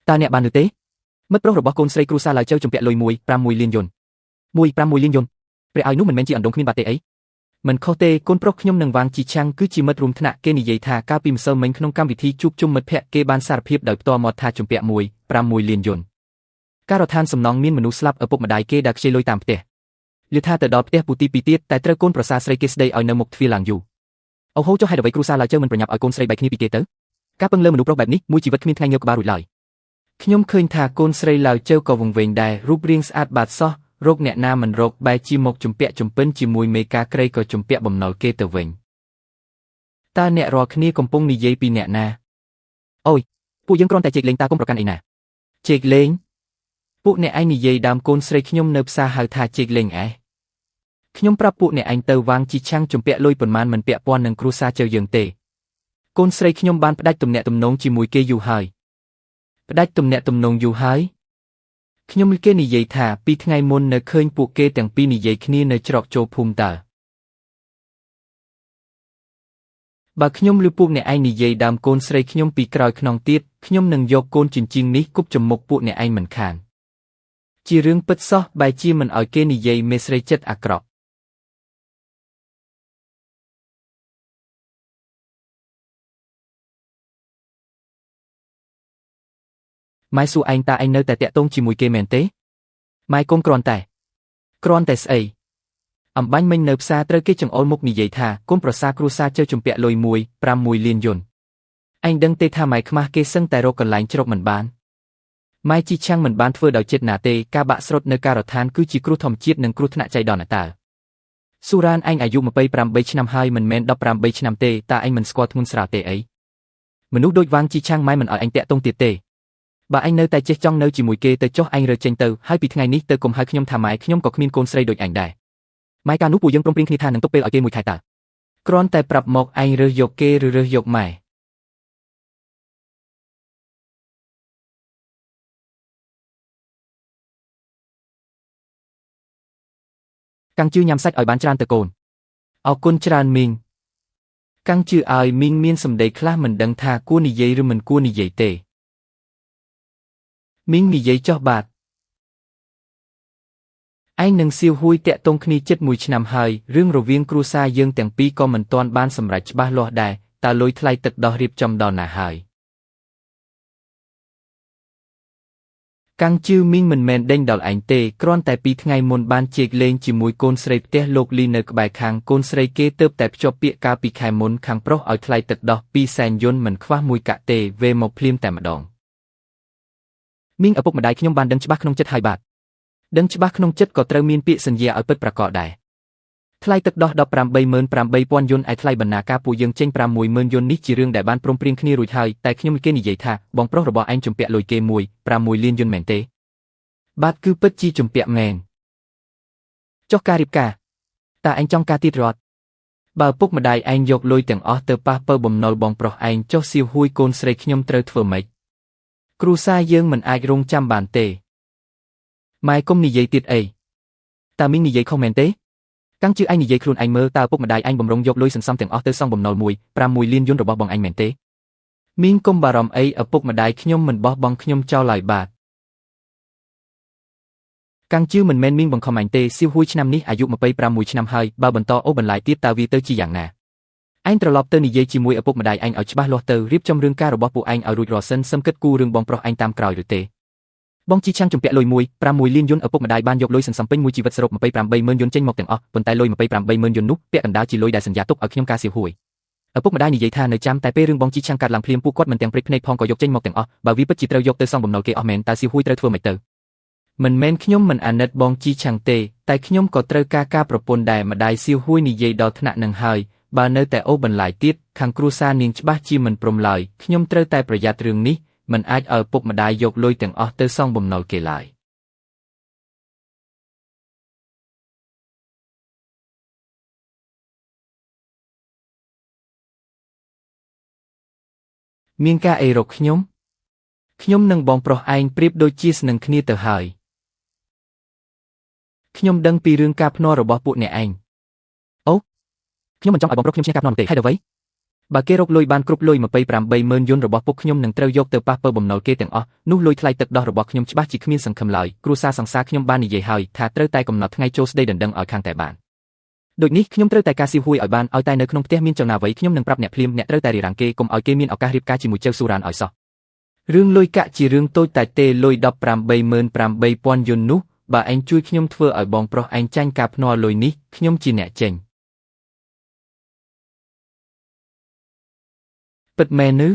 តើអ្នកបានឬទេមិត្តប្រុសរបស់កូនស្រីគ្រួសារឡាវជើជំពាក់លុយ1 6លានយុន1 6លានយុនព្រះឲ្យនោះមិនមែនជាអណ្ដូងគ្មានបាត់ទេអីមិនខុសទេកូនប្រុសខ្ញុំនឹងវាងជីឆាំងគឺជាមិត្តរួមថ្នាក់គេនិយាយថាកាលពីម្សិលមិញក្នុងកម្មវិធីជួបជុំមិត្តភ័ក្តិគេបានសារភាពដោយផ្ទាល់មាត់ថាជំពាក់1 6លានយុនការដ្ឋានសំណង់មានមនុស្សស្លាប់ឪពុកម្ដាយគេដែលខ្ចីលុយតាមផ្ទះលឺថាទៅដល់ផ្ទះពូទីពីរទៀតតែត្រូវកូនប្រសាស្រីគេស្ដីឲ្យនៅមុខទ្វារឡើងយូរអូហូចុះហេតុអ្វីគ្រួសារឡើយជើមិនប្រញាប់ឲ្យកូនស្រីបែកគ្នាពីគេទៅការពឹងលើមនុស្សប្រុសបែបនេះមួយជីវិតគ្មានថ្ងៃងើបក្បាលរួចឡើយខ្ញុំឃើញថាកូនស្រីឡើយជើក៏វង្វេងដែររូបរាងស្អាតបាតសោះរោគអ្នកណាមិនរកបែរជាមកជំពាក់ជំពិនជាមួយមេការក្រីក៏ជំពាក់បំណុលគេទៅវិញតើអ្នករាល់គ្នាកំពុងនិយាយពីអ្នកណាអូយពួកយើងគ្រាន់តែជែកលេងតាគុំប្រកាន់អីណាជែកលេងពួកអ្នកឯងនិយាយដើមកូនស្រីខ្ញុំនៅផ្សារហៅថាជែកលេងឯងខ្ញុំប្រាប់ពួកអ្នកឯងទៅវាងជីឆាំងជំពាក់លុយប៉ុន្មានមិនពាក់ព័ន្ធនឹងគ្រួសារជើយើងទេកូនស្រីខ្ញុំបានផ្ដាច់ទំនាក់ទំនងជាមួយគេយូរហើយផ្ដាច់ទំនាក់ទំនងយូរហើយខ្ញុំគេនិយាយថាពីថ្ងៃមុននៅឃើញពួកគេទាំងពីរនិយាយគ្នានៅច្រកចូលភូមិតើបើខ្ញុំឮពួកអ្នកឯងនិយាយដើមកូនស្រីខ្ញុំពីក្រោយខ្នងទៀតខ្ញុំនឹងយកកូនជញ្ជីងនេះគប់ចំមុខពួកអ្នកឯងមិនខានជារឿងពិតសោះបែរជាមិនឲ្យគេនិយាយមេស្រីចិត្តអាក្រក់ម៉ែសួរឯងតាឯងនៅតែតាក់ទងជាមួយគេមែនទេម៉ែកូនគ្រាន់តែស្អីអំបាញ់មិញនៅផ្សារត្រូវគេចង្អុលមុខនិយាយថាកូនប្រសាគ្រួសារជើជំពាក់លុយ1 6លានយុនឯងដឹងទេថាម៉ែខ្មាស់គេសឹងតែរកកន្លែងជ្រកមិនបានម៉ែជីឆាំងមិនបានធ្វើដោយចិត្តណាទេការបាក់ស្រុតនៅការដ្ឋានគឺជាគ្រោះធម្មជាតិនិងគ្រោះថ្នាក់ចៃដន្យតើស៊ូរ៉ានឯងអាយុ28ឆ្នាំហើយមិនមែន18ឆ្នាំទេតើឯងមិនស្គាល់ធ្ងន់ស្រាលទេអីមនុស្សដូចវាងជីឆាំងម៉ែមិនឲ្យឯងតាក់ទងទៀតទេបើឯងនៅតែចេះចង់នៅជាមួយគេទៅចុះឯងរើចេញទៅហើយពីថ្ងៃនេះទៅកុំហៅខ្ញុំថាម៉ែខ្ញុំក៏គ្មានកូនស្រីដូចឯងដែរម៉ែកាលនោះពួកយើងព្រមព្រៀងគ្នាថានឹងទុកពេលឲ្យគេមួយខែតើគ្រាន់តែប្រាប់មកឯងរើសយកគេឬរើសយកម៉ែកាំងជឿញ៉ាំសាច់ឲ្យបានច្រើនទៅកូនអរគុណច្រើនមីងកាំងជឿឲ្យមីងមានសម្ដីខ្លះមិនដឹងថាគួរនិយាយឬមិនគួរនិយាយទេមីងនិយាយចុះបាទឯងនឹងសៀវហួយតាក់ទងគ្នាជិតមួយឆ្នាំហើយរឿងរវាងគ្រួសារយើងទាំងពីរក៏មិនទាន់បានសម្រេចច្បាស់លាស់ដែរតើលុយថ្លៃទឹកដោះរៀបចំដល់ណាហើយកាំងជឿមីងមិនមែនដេញដល់ឯងទេគ្រាន់តែពីថ្ងៃមុនបានជែកលេងជាមួយកូនស្រីផ្ទះលោកលីនៅក្បែរខាងកូនស្រីគេទើបតែភ្ជាប់ពាក្យកាលពីខែមុនខាងប្រុសឲ្យថ្លៃទឹកដោះ2សែនយុនមិនខ្វះមួយកាក់ទេវេមកភ្លាមតែម្ដងមីងឪពុកម្ដាយខ្ញុំបានដឹងច្បាស់ក្នុងចិត្តហើយបាទដឹងច្បាស់ក្នុងចិត្តក៏ត្រូវមានពាក្យសន្យាឲ្យពិតប្រាកដដែរថ្លៃទឹកដោះ 188,000 យុនឯថ្លៃបណ្ណាការពួកយើងចេញ 60,000 យុននេះជារឿងដែលបានព្រមព្រៀងគ្នារួចហើយតែខ្ញុំគេនិយាយថាបងប្រុសរបស់ឯងជំពាក់លុយគេ1 6លានយុនមែនទេបាទគឺពិតជាជំពាក់មែនចុះការរៀបការតើឯងចង់ការទៀតរត់បើពុកម្ដាយឯងយកលុយទាំងអស់ទៅប៉ះពើបំណុលបងប្រុសឯងចុះសៀវហួយកូនស្រីខ្ញុំត្រូវធ្វើម៉េចគ្រួសារយើងមិនអាចរងចាំបានទេម៉ែគុំនិយាយទៀតអីតើមីងនិយាយខុសមែនទេកាំងជឿឯងនិយាយខ្លួនឯងមើលតើពុកម្ដាយឯងបំរុងយកលុយសន្សំទាំងអស់ទៅសងបំណុល1 6លានយុនរបស់បងឯងមែនទេមីងគុំបារម្ភអីឪពុកម្ដាយខ្ញុំមិនបោះបង់ខ្ញុំចោលឡើយបាទកាំងជឿមិនមែនមីងបង្ខំឯងទេសៀវហួយឆ្នាំនេះអាយុ26ឆ្នាំហើយបើបន្តអូបន្លាយទៀតតើវាទៅជាយ៉ាងណាឯងត្រឡប់ទៅនិយាយជាមួយឪពុកម្ដាយឯងឲ្យច្បាស់លាស់ទៅរៀបចំរឿងការរបស់ពួកឯងឲ្យរួចរាល់សិនសឹមគិតគូររឿងបងប្រុសឯងតាមក្រោយឬទេបងជីឆាំងជំពាក់លុយ1 6លានយុនឪពុកម្ដាយបានយកលុយសន្សំពេញមួយជីវិតសរុប 280,000 យុនចេញមកទាំងអស់ប៉ុន្តែលុយ 280,000 យុននោះពាក់កណ្ដាលជាលុយដែលសន្យាទុកឲ្យខ្ញុំការសៀវហួយឪពុកម្ដាយនិយាយថានៅចាំតែពេលរឿងបងជីឆាំងកាត់ឡើងភ្លាមពួកគាត់មិនទាំងព្រិចភ្នែកផងក៏យកចេញមកទាំងអស់បើវាពិតជាត្រូវយកទៅសងបំណុលគេអស់មែនតើសៀវហួយត្រូវធ្វើម៉េចទៅមិនមែនខ្ញុំមិនអាណិតបងជីឆាំងទេតែខ្ញុំក៏ត្រូវការការប្រពន្ធដែរម្ដាយសៀវហួយនិយាយដល់ថ្នាក់នឹងហើយបើនៅតែអូបន្លាយទៀតខាងគ្រួសារនាងច្បាស់ជាមិនព្រមឡើយខ្ញុំត្រូវតែប្រយ័ត្នរឿងនេះមិនអាចឲ្យពុកម្ដាយយកលុយទាំងអស់ទៅសងបំណុលគេឡើយមានការអីរកខ្ញុំខ្ញុំនិងបងប្រុសឯងប្រៀបដូចជាស្នឹងគ្នាទៅហើយខ្ញុំដឹងពីរឿងការភ្នាល់របស់ពួកអ្នកឯងអូខ្ញុំមិនចង់ឲ្យបងប្រុសខ្ញុំឈ្នះការភ្នាល់នោះទេហេតុអ្វី បើគេរកលុយបានគ្រប់លុយ28ម៉ឺនយុនរបស់ពុកខ្ញុំនឹងត្រូវយកទៅប៉ះពើបំណុលគេទាំងអស់នោះលុយថ្លៃទឹកដោះរបស់ខ្ញុំច្បាស់ជាគ្មានសង្ឃឹមឡើយគ្រួសារសង្សារខ្ញុំបាននិយាយហើយថាត្រូវតែកំណត់ថ្ងៃចូលស្ដីដណ្ដឹងឲ្យខាងតែបានដូចនេះខ្ញុំត្រូវតែការស៊ីហួយឲ្យបានឲ្យតែនៅក្នុងផ្ទះមានចៅណាអ្វីខ្ញុំនឹងប្រាប់អ្នកភ្លាមអ្នកត្រូវតែរារាំងគេកុំឲ្យគេមានឱកាសរៀបការជាមួយចៅស៊ូរ៉ានឲ្យសោះរឿងលុយកាក់ជារឿងតូចតាចទេលុយ188,000យុននោះបើឯងជួយខ្ញុំធ្វើឲ្យបងប្រុសឯងចាញ់ការភ្នាល់លុយនេះខ្ញុំជាអ្នកចេញពិតមែនឬ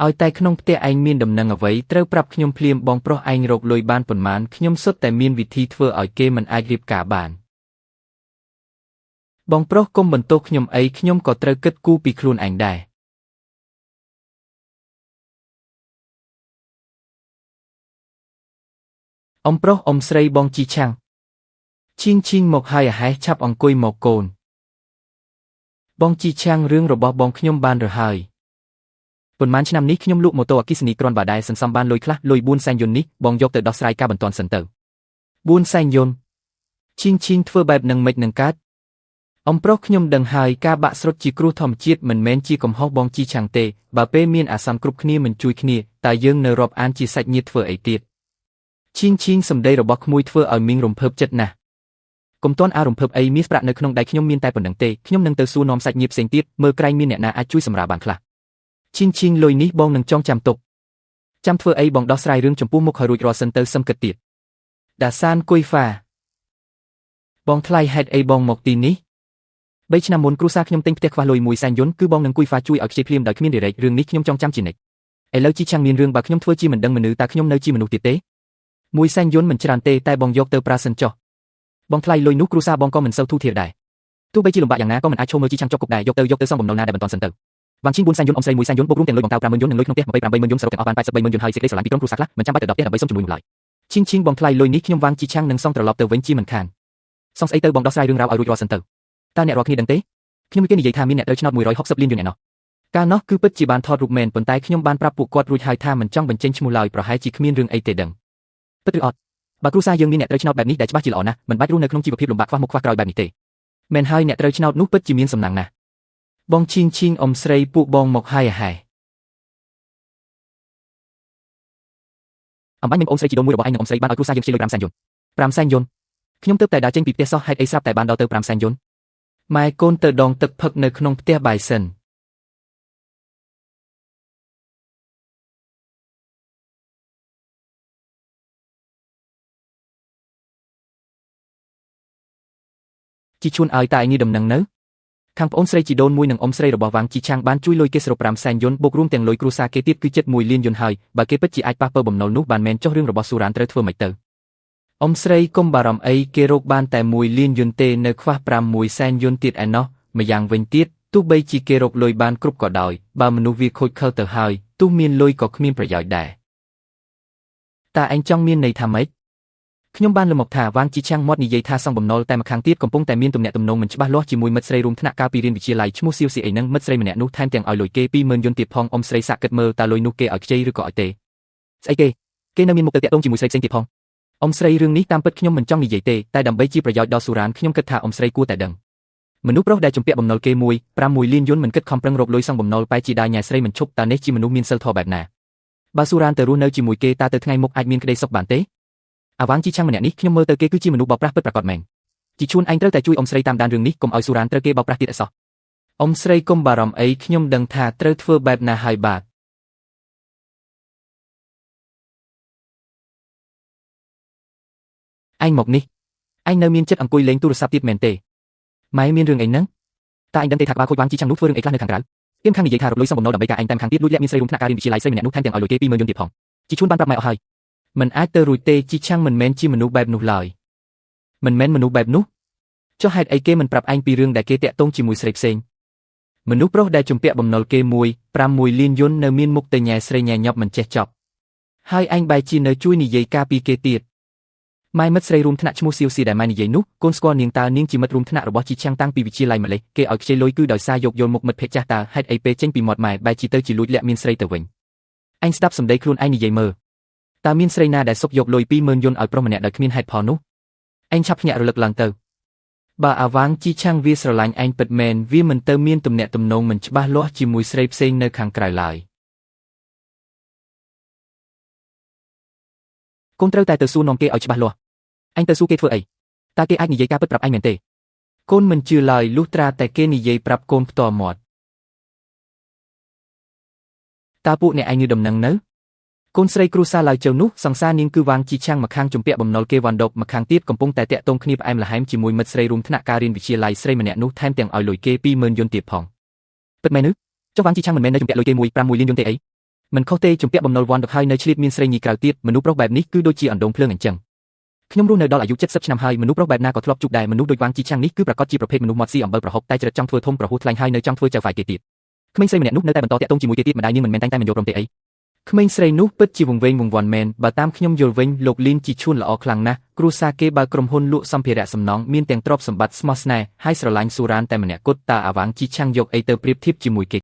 ឲ្យតែក្នុងផ្ទះឯងមានដំណឹងអ្វីត្រូវប្រាប់ខ្ញុំភ្លាមបងប្រុសឯងរកលុយបានប៉ុន្មានខ្ញុំសុទ្ធតែមានវិធីធ្វើឲ្យគេមិនអាចរៀបការបានបងប្រុសកុំបន្ទោសខ្ញុំអីខ្ញុំក៏ត្រូវគិតគូរពីខ្លួនឯងដែរអ៊ំប្រុសអ៊ំស្រីបងជីឆាំងឈៀងឈៀងមកហើយអាហេះឆាប់អង្គុយមកកូនបងជីឆាំងរឿងរបស់បងខ្ញុំបានរើហើយប៉ុន្មានឆ្នាំនេះខ្ញុំលក់ម៉ូតូអគ្គិសនីគ្រាន់បើដែរសន្សំបានលុយខ្លះលុយ4សែនយុននេះបងយកទៅដោះស្រាយការបន្ទាន់សិនទៅ4សែនយុនឈៀងឈៀងធ្វើបែបនឹងមិននឹងកើតអ៊ំប្រុសខ្ញុំដឹងហើយការបាក់ស្រុតជាគ្រោះធម្មជាតិមិនមែនជាកំហុសបងជីឆាំងទេបើពេលមានអាសន្នគ្រប់គ្នាមិនជួយគ្នាតើយើងនៅរាប់អានជាសាច់ញាតិធ្វើអីទៀតឈៀងឈៀងសម្ដីរបស់ក្មួយធ្វើឲ្យមីងរំភើបចិត្តណាស់កុំទាន់អារំភើបអីមាសប្រាក់នៅក្នុងដៃខ្ញុំមានតែប៉ុណ្្នឹងទេខ្ញុំនឹងទៅសួរនាំសាច់ញាតិផ្សេងទៀតមើលក្រែងមានអ្នកណាអាចជួយសម្រាលបានខ្លះឈៀងឈៀងលុយនេះបងនឹងចងចាំទុកចាំធ្វើអីបងដោះស្រាយរឿងចំពោះមុខឲ្យរួចរាល់សិនទៅសឹមគិតទៀតដាសានគុយហ្វាបងថ្លៃហេតុអីបងមកទីនេះ3ឆ្នាំមុនគ្រួសារខ្ញុំទិញផ្ទះខ្វះលុយ1សែនយុនគឺបងនឹងគុយហ្វាជួយឲ្យខ្ចីភ្លាមដោយគ្មានរារែករឿងនេះខ្ញុំចងចាំជានិច្ចឥឡូវជីឆាំងមានរឿងបើខ្ញុំធ្វើជាមិនដឹងមនុស្សតើខ្ញុំនៅជាមនុស្សទៀតទេ1សែនយុនមិនច្រើនទេតែបងយកទៅប្រាសិនចុះបងថ្លៃលុយនោះគ្រួសារបងក៏មិនសូវធូរធារដែរទោះបីជាលំបាកយ៉ាងណាក៏មិនអាចឈោមើលជីឆាំងជាប់គុកដែរយកទៅសងបំណុលណាដែលមិនទាន់សិនទៅវ៉ាងឈីង4សែនយុនអ៊ំស្រី1សែនយុនបូករួមទាំងលុយបងតៅ50000យុននិងលុយក្នុងផ្ទះ280,000យុនសរុបទាំងអស់បាន83,000យុនហើយសេចក្តីស្រឡាញ់ពីក្រុមគ្រួសារខ្លះមិនចាំបាច់ទៅដល់ផ្ទះដើម្បីសុំជំនួយនោះឡើយឈីងឈីងបងថ្លៃលុយនេះខ្ញុំវ៉ាងជីឆាំងនឹងសងត្រឡប់ទៅវិញជាមិនខានសងស្អីទៅបងដោះស្រាយរឿងរ៉ាវឲ្យរួចរាល់សិនទៅតើអ្នករាល់គ្នាដឹងទេខ្ញុំគេនិយាយថាមានអ្នកត្រូវឆ្នោត160លានយុនឯណោះកាលនោះគឺពិតជាបានថតរូបមែនប៉ុន្តែខ្ញុំបានប្រាប់ពួកគាត់រួចហើយថាមិនចង់បញ្ចេញឈ្មោះឡើយប្រហែលជាគ្មានរឿងអីទេដឹងពិតឬអត់បើគ្រួសារយើងមានអ្នកត្រូវឆ្នោតបែបនេះដែលច្បាស់ជាល្អណាស់មិនបាច់រស់នៅក្នុងជីវភាពលំបាកខ្វះមុខខ្វះក្រោយបែបនេះទេមែនហើយអ្នកត្រូវឆ្នោតនោះពិតជាមានសំណាងណាស់បងឈីងឈីងអ៊ំស្រីពួកបងមកហើយហែអំបញ្ញមានអូនស្រីជីដូនមួយរបស់ឯងនិងអ៊ំស្រីបានឲ្យគ្រួសារយើងខ្ចីលុយ5សែនយុន5សែនយុនខ្ញុំទើបតែដើរចេញពីផ្ទះសោះហេតុអីស្រាប់តែបានដល់ទៅ5សែនយុនម៉ែកូនទៅដងទឹកផឹកនៅក្នុងផ្ទះបាយសិនជីឈួនឲ្យតែឯងនេះដំណឹងនៅខាងប្អូនស្រីជីដូនមួយនិងអ៊ំស្រីរបស់វ៉ាងជីឆាងបានជួយលុយគេសរុប5សែនយុនបូករួមទាំងលុយគ្រួសារគេទៀតគឺជិត1លានយុនហើយបើគេពិតជាអាចប៉ះពើបំណុលនោះបានមែនចុះរឿងរបស់ស៊ូរ៉ានត្រូវធ្វើម៉េចទៅអ៊ំស្រីកុំបារម្ភអីគេរកបានតែ1លានយុនទេនៅខ្វះ5សែនយុនទៀតឯណោះម្យ៉ាងវិញទៀតទោះបីជាគេរកលុយបានគ្រប់ក៏ដោយបើមនុស្សវាខូចខលទៅហើយទោះមានលុយក៏គ្មានប្រយោជន៍ដែរតើឯងចង់មានន័យថាម៉េចខ្ញុំបានលើមកថាវ៉ាងជីឆាំងមាត់និយាយថាសងបំណុលតែម្ខាងទៀតកំពុងតែមានទំនាក់ទំនងមិនច្បាស់លាស់ជាមួយមិត្តស្រីរួមថ្នាក់កាលពីរៀនវិទ្យាល័យឈ្មោះសៀវស៊ីអីនឹងមិត្តស្រីម្នាក់នោះថែមទាំងឲ្យលុយគេ20000យុនទៀតផងអ៊ំស្រីសាក់គិតមើលតើលុយនោះគេឲ្យខ្ចីឬក៏ឲ្យទេស្អីគេគេនៅមានមុខទៅតាក់ទងជាមួយស្រីផ្សេងទៀតផងអ៊ំស្រីរឿងនេះតាមពិតខ្ញុំមិនចង់និយាយទេតែដើម្បីជាប្រយោជន៍ដល់ស៊ូរ៉ានខ្ញុំគិតថាអ៊ំស្រីគួរតែដឹងមនុស្សប្រុសដែលជំពាក់បំណុលគេ1.6លានយុនមិនគិតខំប្រឹងរកលុយសងបំណុលបែជាដើរញ៉ែស្រីមិនឈប់តើនេះជាមនុស្សមានសិលធម៌បែបណាបើស៊ូរ៉ានទៅរស់នៅជាមួយគេតើទៅថ្ងៃមុខអាចមានក្តីសុខបានទេអាវ៉ាងជីឆាំងម្នាក់នេះខ្ញុំមើលទៅគេគឺជាមនុស្សបោកប្រាស់ពិតប្រាកដមែនជីឈួនឯងត្រូវតែជួយអ៊ំស្រីតាមដានរឿងនេះកុំឲ្យស៊ូរ៉ានត្រូវគេបោកប្រាស់ទៀតអសោះអ៊ំស្រីកុំបារម្ភអីខ្ញុំដឹងថាត្រូវធ្វើបែបណាហើយបាទឯងមកនេះឯងនៅមានចិត្តអង្គុយលេងទូរស័ព្ទទៀតមែនទេម៉ែមានរឿងអីហ្នឹងតើឯងដឹងទេថាក្បាលខូចវ៉ាងជីឆាំងនោះធ្វើរឿងអីខ្លះនៅខាងក្រៅទៀមខាងនិយាយថារកលុយសងបំណុលដើម្បីការឯងតាមខាងទៀតលួចលាក់មានស្រីរួមថ្នាក់ការរៀនវិទ្យាល័យស្រីម្នាក់នោះថែមទាំងឲ្យលុយគេ20000យុនទៀតផងជីឈួនបានប្រាប់ម៉ែអស់ហើយមិនអាចទៅរួចទេជីឆាំងមិនមែនជាមនុស្សបែបនោះឡើយមិនមែនមនុស្សបែបនោះចុះហេតុអីគេមិនប្រាប់ឯងពីរឿងដែលគេតាក់ទងជាមួយស្រីផ្សេងមនុស្សប្រុសដែលជំពាក់បំណុលគេ1.6លានយុននៅមានមុខទៅញ៉ែស្រីញ៉ែញាប់មិនចេះចប់ហើយឯងបែរជានៅជួយនិយាយការពីគេទៀតម៉ែមិត្តស្រីរួមថ្នាក់ឈ្មោះសៀវស៊ីដែលម៉ែនិយាយនោះកូនស្គាល់នាងតើនាងជាមិត្តរួមថ្នាក់របស់ជីឆាំងតាំងពីវិទ្យាល័យម្លេះគេឲ្យខ្ចីលុយគឺដោយសារយកយល់មុខមិត្តភក្តិចាស់តើហេតុអីពេលចេញពីមាត់ម៉ែបែរជាទៅជាលួចលាក់មានស្រីទៅវិញឯងស្ដាប់សម្ដីខ្លួនឯងនិយាយមើលតើមានស្រីណាដែលសុកយកលុយ20000យុនឲ្យប្រុសម្នាក់ដោយគ្មានហេតុផលនោះឯងឆាប់ភ្ញាក់រលឹកឡើងទៅ បើអាវ៉ាងជីឆាំងវាស្រឡាញ់ឯងពិតមែនវាមិនទៅមានទំនាក់ទំនងមិនច្បាស់លាស់ជាមួយស្រីផ្សេងនៅខាងក្រៅឡើយកូនត្រូវតែទៅសួរនាំគេឲ្យច្បាស់លាស់អញទៅសួរគេធ្វើអីតើគេអាចនិយាយការពិតប្រាប់ឯងមែនទេកូនមិនជឿឡើយលុះត្រាតែគេនិយាយប្រាប់កូនផ្ទាល់មាត់តើពួកអ្នកឯងងឺដំណឹងនៅកូនស្រីគ្រួសារឡាវជើនោះសង្សារនាងគឺវ៉ាងជីឆាំងម្ខាងជំពាក់បំណុលគេវ៉ាន់ដុកម្ខាងទៀតកំពុងតែតាក់ទងគ្នាផ្អែមល្ហែមជាមួយមិត្តស្រីរួមថ្នាក់ការរៀនវិទ្យាល័យស្រីម្នាក់នោះថែមទាំងឲ្យលុយគេ20000យុនទៀតផងពិតមែនឬចុះវ៉ាងជីឆាំងមិនមែននៅជំពាក់លុយគេ1.51លានយុនទេអីមិនខុសទេជំពាក់បំណុលវ៉ាន់ដុកហើយនៅឆ្លៀតមានស្រីញីក្រៅទៀតមនុស្សប្រុសបែបនេះគឺដូចជាអណ្ដូងភ្លើងអញ្ចឹងខ្ញុំរស់នៅដល់អាយុ70ឆ្នាំហើយមនុស្សប្រុសបែបណាក៏ធ្លាប់ជួបដែរមនុស្សដូចវ៉ាងជីឆាំងនេះគឺប្រាកដជាប្រភេទមនុស្សមាត់ស៊ីអំបិលប្រហុកតែចរិតចង់ធ្វើធំប្រហោះថ្លែងហើយនៅចង់ធ្វើចៅហ្វាយគេទៀតក្មេងស្រីម្នាក់នោះនៅតែបន្តតាក់ទងជាមួយគេទៀតម្ដាយនាងមិនមែនតែងតែមិនយល់ព្រមទេអីក្មេងស្រីនោះពិតជាវង្វេងវង្វាន់មែនបើតាមខ្ញុំយល់វិញលោកលីនជីឈួនល្អខ្លាំងណាស់គ្រួសារគេបើក្រុមហ៊ុនលក់សម្ភារៈសំណង់មានទាំងទ្រព្យសម្បត្តិស្មោះស្នេហ៍ហើយស្រឡាញ់ស៊ូរ៉ានតែម្នាក់គត់តើអាវ៉ាងជីឆាំងយកអីទៅប្រៀបធៀបជាមួយគេ